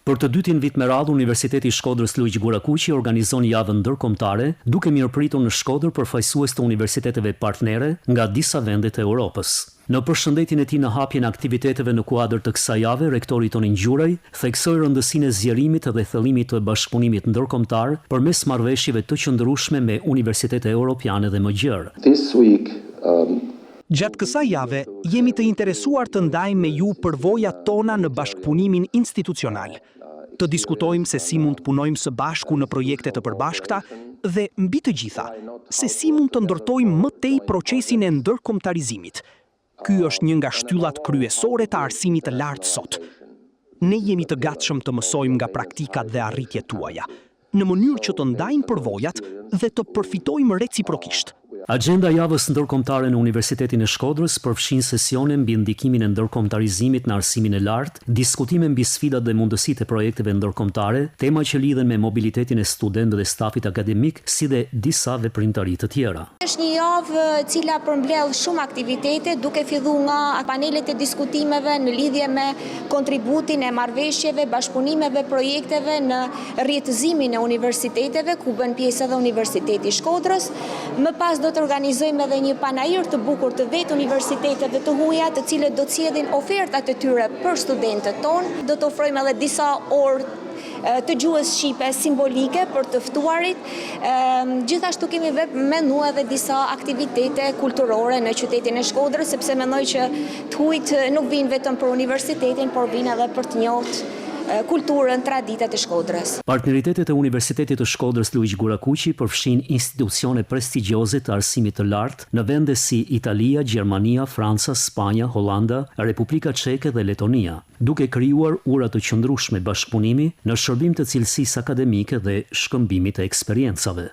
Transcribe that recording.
Për të dytin vit me radhë, Universiteti i Shkodrës Luigj Gurakuqi organizon Javën Ndërkombëtare, duke mirëpritur në Shkodër përfaqësues të universiteteve partnere nga disa vende të Europës. Në përshëndetjen e tij në hapjen e aktiviteteve në kuadër të kësaj jave, rektori Tonin Gjuraj theksoi rëndësinë e zgjerimit dhe thellimit të bashkëpunimit ndërkombëtar përmes marrëveshjeve të qëndrueshme me universitete europiane dhe më gjerë. This week, Gjatë kësaj jave, jemi të interesuar të ndajmë me ju përvojat tona në bashkëpunimin institucional, të diskutojmë se si mund të punojmë së bashku në projekte të përbashkëta dhe, mbi të gjitha, se si mund të ndërtojmë më tej procesin e ndërkombëtarizimit. Ky është një nga shtyllat kryesore të arsimit të lartë sot. Ne jemi të gatshëm të mësojmë nga praktikat dhe arritjet tuaja, në mënyrë që të ndajmë përvojat dhe të përfitojmë reciprokisht. Agjenda e Javës Ndërkombëtare në Universitetin e Shkodrës përfshin sesione mbi ndikimin e ndërkombëtarizimit në arsimin e lartë, diskutime mbi sfidat dhe mundësitë e projekteve ndërkombëtare, tema që lidhen me mobilitetin e studentëve dhe stafit akademik, si dhe disa veprimtari të tjera. Është një javë e cila përmbledh shumë aktivitete, duke fillu nga panelet e diskutimeve në lidhje me kontributin e marrëveshjeve, bashkëpunimeve, projekteve në rrjetëzimin e universiteteve, ku bën pjesë edhe Universiteti i Shkodrës. Më pas do të organizojmë edhe një panair të bukur të vetë universiteteve të huaja, të cilët do të sjellin ofertat e tyre për studentët tonë. Do të ofrojmë edhe disa orë të gjuhës shqipe simbolike për të ftuarit. Gjithashtu kemi mendu edhe disa aktivitete kulturore në qytetin e Shkodrës, sepse mendoj që të hujt nuk vijnë vetëm për universitetin, por vijnë edhe për të njohur kulturën, traditat e Shkodrës. Partneritetet e Universitetit të Shkodrës Luigj Gurakuqi përfshijnë institucione prestigjioze të arsimit të lartë në vende si Italia, Gjermania, Franca, Spanja, Holanda, Republika Çeke dhe Letonia, duke krijuar ura të qëndrueshme bashkëpunimi në shërbim të cilësisë akademike dhe shkëmbimit të eksperiencave.